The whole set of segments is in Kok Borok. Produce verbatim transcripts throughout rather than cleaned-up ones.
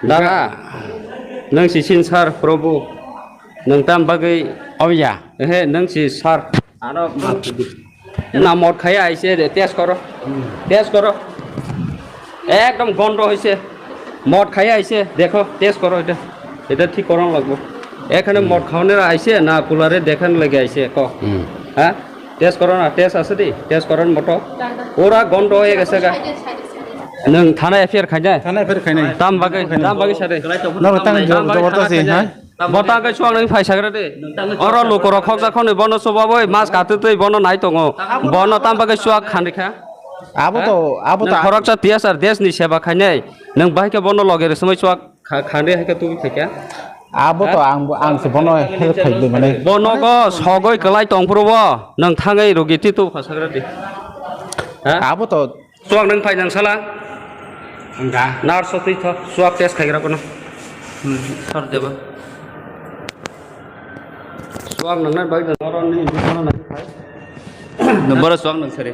Dara, nwng si sinsar, Prabhu. Nwng tam bagwi. Oya. Ehe, nwng si sar. Ano maaf di. Na mod khaya aise de, test koro. Test koro. Ekdom gondo hoise. Mod khaya aise, dekho, test koro eta. Eta thik koron lagbo. Ekhane mod khaone ra aise, na pulare dekhan lage aise, ko. Hmm. Ha? Test koro na, test ase di, test koron moto. Pura gondo hoye gese ga. Nwng thana F I R khainai? Thana F I R khainai. Tam bagwi, tam bagwi sade. Noro tang jor-, jobor ta se, ha? Bo ta khe chuak nang phai sagra de. Oro lukorok khokjak khoni bono chubawi mas katwi twi bono nai tongo. Bono tam bagwi chuak khandikha. Abo to, abo to. Khoroksa T S R desh ni seba khainai. Nwng bahai khe bono loge rwswmai chuak kha-, khandri hai khe tubui phaikha. Abo to ang, ang se bono help khaidi mane. Bono go sogoi kwlai tongphuru bo. Nwng thangwi rugi ti tu kha sagra de. Ha? Abo to Chuak nang phai nang sala. Ang da. Nurse twi tho, chuak test khaigra kono. Hmm, sir deba. Chuak nang nai bai da noro ni bisana nang phai. Number chuak nang sari.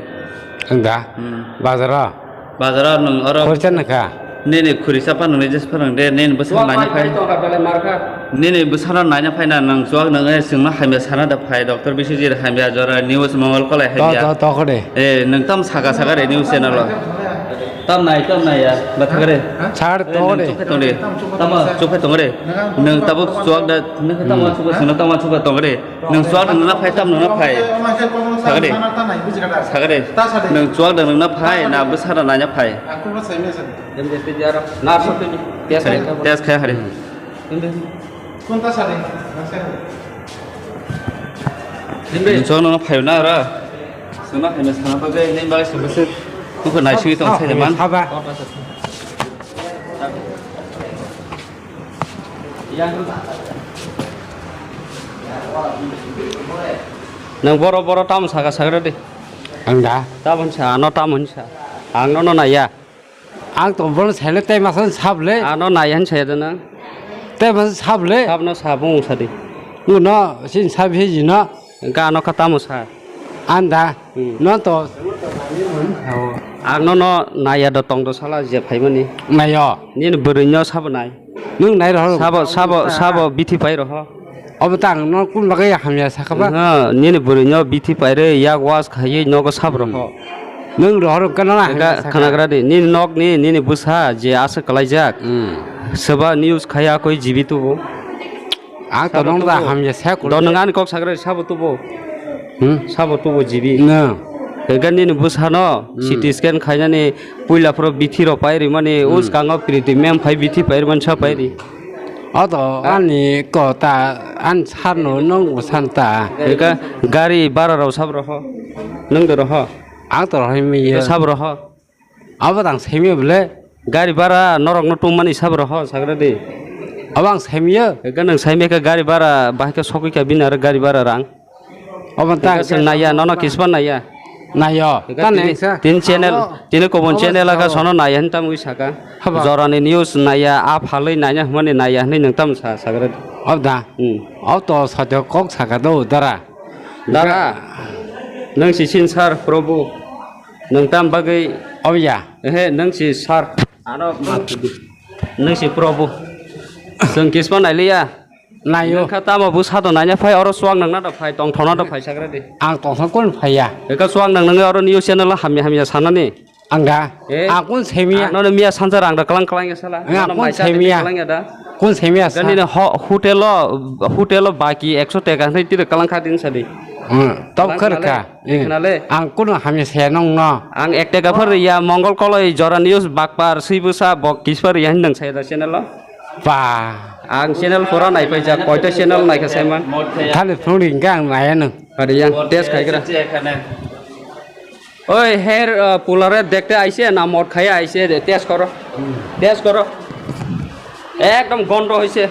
Ang da. Hmm. Bazara. Bazara nang oro. Khorcha nang kha. Nini khuri chapa nang jes phanang de, nini bwsa Chuak naina bai phai. Bai tong kha, belai mar kha. Nini bwsano naina phaina nwng chuak nwngnai chwngno hamya sana da phai, Doctor Biswajit hamya jora news mongol kolai To, hamya. To, to kore. Eh, nwng tam saka saka re news channel o. Tam nai, tam nai ya, bathakre. Sar to re. Chukhe tongre. Tamo chukhe tongre. Nwng tabuk chuak da, nwng tamo chukhe sino tamo chukhe tongre. Nwng chuak nungna phai, tam nungna phai. Sakare. Sakare. Nwng chuak da nungna phai, na bwsano naina phai. Test khai hari. Nwng chuak nungna phai na ra. Sona phai na sana bagwi, nini bagwi se bwswk. Nokho naisingwi tong sai man. Nang boro boro tamo saka sagra de. Ang da. Tabon sa, ano tamon sa. Ang no no naya. Ang to boro saile tei masa sable. Ano naya han saya de nang. Tei masa sable. Sabno sabung sadi. Uno sin sabi jino. Gano kha tamo sa? Anda. Hmm. No to. Ang no no naya do tong do sala je phaimani. Nayo. Nini bwrwi no sabo nai. Nwng nai rohor. Sabo, sabo, sabo bithi pai roho. Obo tang no kun bagai hamya sakha ba? Ha, nini bwrwi no bithi pai re yak was khaiwi nogo sab roho. Nwng rohor kana na hamya sakha. Khanagra di, nini nok ni, nini bwsa je asa kalaijak. Hmm. Soba news khaya koi jibi tubu. Ang to nong da hamya sa kulu. Do nang ani kok sagra sabo tubo. Hmm? Sabo tubo jibi. No. Ega nini bwsano Hmm. C T scan khainani puila phoro bithi rok pai rimani Hmm. uskango priti mem phai bithi pai rimani sa pai ri. Oto Ha? ani kota an sarno nong bwsan ta. Ega gari bara rok sab roho. Nung do roho. Ang to rohoi mi Sab roho. Abo tang saimya bole. Gari bara norok no tongmani sabo rok ho sagra di. Abo ang saimya. Eka nang saimya khe gari bara bahai khe sogwi kha bini aro gari bara rang. Abo tang Eka se naya nono kisba naya. Nayo. Eka Tan tini, neng sa. Tini channel, Abo, tini kobon abo channel aka sa. Sono naya hin tam wi saka. Haba. Jorani news naya a phalwi naya hmani naya hinwi nang tam sa sagra di. Abo da. Hmm. Abo to sajo kok saka do dara. Dara. Nang si sinsar Prabhu. Nwng tam bagwi Oya. Ehe, nwng si sar. Ano maaf di. Nwng si Prabhu. Chwng kisma nailiya. Nayo. Nwng kha tamo bwsa do naina phai, oro chuak nangna do phai, tongthokna do phai sagra di. Ang tongthok kun phaiya. Eka chuak nang nangwi oro news channel o hamya hamya sanani. Ang da. Eh? Ang kun semiya. Ang nono miya sansa rang da klang klang ya sala. Ang Nono kun mai sa semiya. Klang ya da. Kun semiya sa. Gani na ho-, hotel o, hotel o baki ekso teka hwnwi tiri klang kha din sadi. Hmm, tok Klang khar kha le, kha. Eh. Khna le. Ang kuno hamya saya nong no. Ang ek teka phar ya Mongol Koloi Jora News bakpar swi bwsa bok kispa ya hin nang saya da channel o. Pa. Ang channel pura nai paijak, koita channel nai kha saiman. Thani phone ring ang nai nang. Hari yang test khai kra. Oi, her, uh, pulare dekte aise na mod khaya aise de, test koro. Test koro. Ekdom gondo hoise.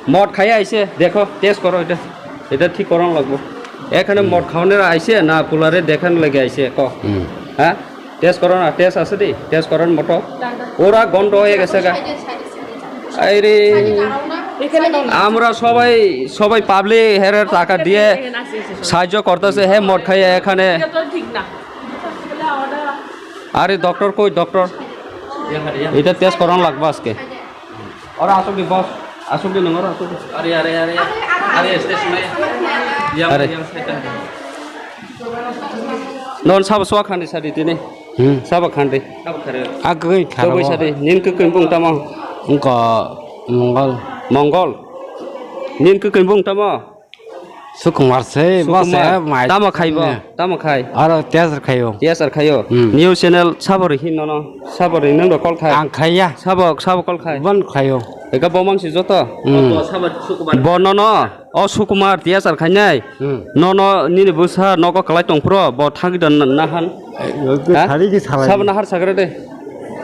Mod khaya aise, dekho, test koro eta. Eta thik koron lagbo. Ekhane mod khaone ra aise na pulare dekhan lage aise ko. Hmm. Ha? Test koro na, test ase de, test koron moto. Pura gondo hoye gese ga. Aire, আমরা সবাই, সবাই পাবলিক হেরে টাকা দিয়ে সাহায্য করতেছে, হে মদ খাইয়ে এখানে। এটা তো ঠিক না। আরে ডক্টর কই, ডক্টর? এটা টেস্ট করানো লাগবে আজকে। Oro asuk di boss, asuk di nang oro asuk di. Are, are, are, are. Are, stage mai. Yang, are. Yang side. Non sabo suak khandi sadi tini. Hmm. Sabo khandi. Sabo khare. Agwi kharo. Togwi sadi. Nin kwkwi bung tamo. Wngkha Mongol. Mongol. Nin kwkwi bung tamo. Sukumar se, bo se, Sukumar. Mai. Tamo khai bo? Ne. Tamo khai? Aro T S R khaio. T S R khaio? Hmm. News channel sabo ri hin nono? Sabo ri nang rok call khai? Ang khaiya. Sabo, sabo call khai? Bon khaio. Eka bo mang si joto? Hmm. Bo sabo Sukumar. Bo nono, o Sukumar T S R khainai? Hmm. Nono nini bwsa nogo kwlai tong phro, bo thangwi da na, nahan? Eh, ha? Thari ki salai. Sabo nahar sagra de.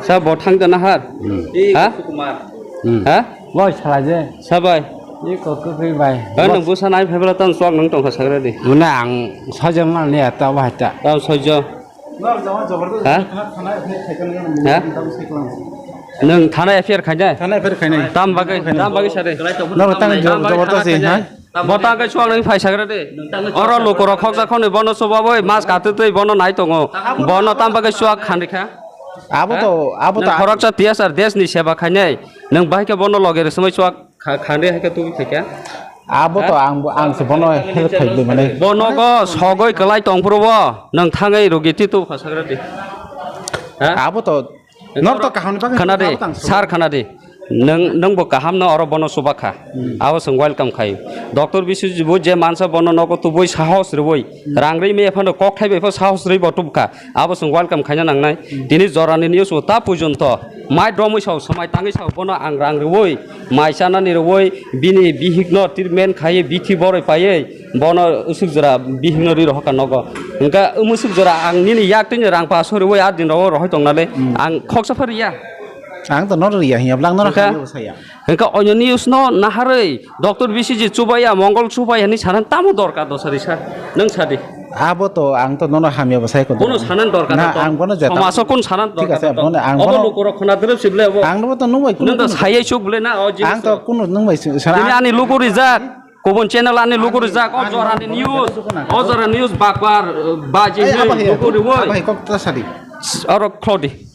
Sabo thangwi da nahar? Hmm. Ha? Sukumar. Hmm. Ha? Bai salai je. Sabai. Ni kok kok kri bai. Ba nang busa nai phai bala tang suak nang tong kha sagra di. Muna ang sojo mal ni ata ba ta. Tang sojo. Ha? Ha? Nang thana F I R khainai? Thana F I R khainai. Tam bagwi, tam bagwi sare. Nang tang jabardasti hai. Bo tang kai suak nang phai sagra di. Oro luku rok khoksa khoni bono suba boi mas katu twi bono nai tongo. Bono tam bagwi suak khandikha. Abo to, abo to. Khoroksa T S R desh ni seba khainai. Nang bahai khe bono loge re sumai suak. Kha-, khande hai khe tubui phaikha. Abo to ha? Ang bo, ang se bono help khai bwlwi mane. Bo nogo sogoi kwlai tong phuru bo, nwng thangwi rugi ti tu phasagra di. Ha? Abo to, nor to kaham ni bagwi khana di, abo tang sir khana di. Nwng, nwng bo kaham no oro bono chuba kha. Hmm. Abo chwng welcome khai. Doctor Biswajit bo je mansa bono nogo tubui sahos rwui, hmm, rang rwi me phano kok thai bai pho sahos rwi bo tub kha. Abo chwng welcome khaina nangnai. Hmm. Tini jorani news o ta pujonto mai dromwi sao, swmai tangwi sao, bono ang rang rwui, mai chanani rwui, bini bihikno treatment khaiwi bithi boroi paiwi, bono usuk jora bihikno ri rohorkha nogo. Hwnkhe musuk jora ang nini yak twini rang paso rwui, a din rogo rohoi tongnale, hmm, ang khoksa pha riya. Ang to noro riya hinya bwlang noro hamya bo saya. Hwnkhe onyo news no naharwi, Doctor B C G chubaya, Mongol chubaya hinwi sanan tamo dorkar do sari sa? Nwng sadi. Abo to ang to nono hamya bo sai ko. Bono sanan dorkar na, to. Ang bono jeta. Somaso kun sanan dorkar do? Thik ase, bono ang obo bono lukurok khona drep sible obo. Ang no to nungbai kunu. Nwng to kunu sayai chuk bole na o jinis. Ang to kunu nungbai sana. Tini ani lugu rijak, kubun channel ani lugu rijak, o jorani news, o jora news bakbar, baji. Ai, abahi, lugu riwoi. Abahi kok ta sadi. Oro khlodi.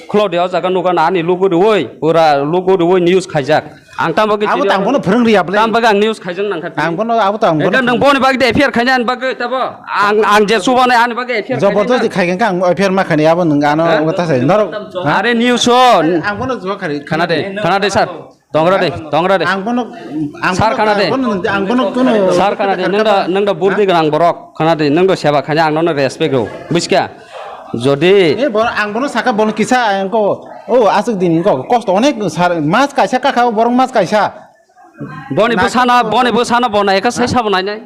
Khlodi o jaga nuga na ani lugu riwoi, pura lugu riwoi news khaijak. Ang tamo ke abo tang bono phwrwng riya bwle. Tam bagwi ang news khaijak nang kha. Ang bono abo tang bono. Eka nang boni bagwi de F I R khaina ani bagwi tabo. Ang, ang je subani ani bagwi F I R khaina. Jabardasti khai kha ang F I R ma khani abo nang ano wata sai. Noro. Are news o. Ang bono jwa khari. Khana de, khana de sir. Tongra de, tongra de. Ang bono, ang sir bono, khana de. Ang bono, ang bono kuno. Sir khana de, nang da, nang da burdi ganang borok. Khana de, nang da seba khani ang nono respect rw. Buiska? Jodi. Eh, bono, ang bono saka bono kisa ang ko, oh, asuk din ko, kosto onek sar, mas kaisa kaka borok mas kaisa. Boni bwsana, boni bwsana bona eka sai sabo nai nai.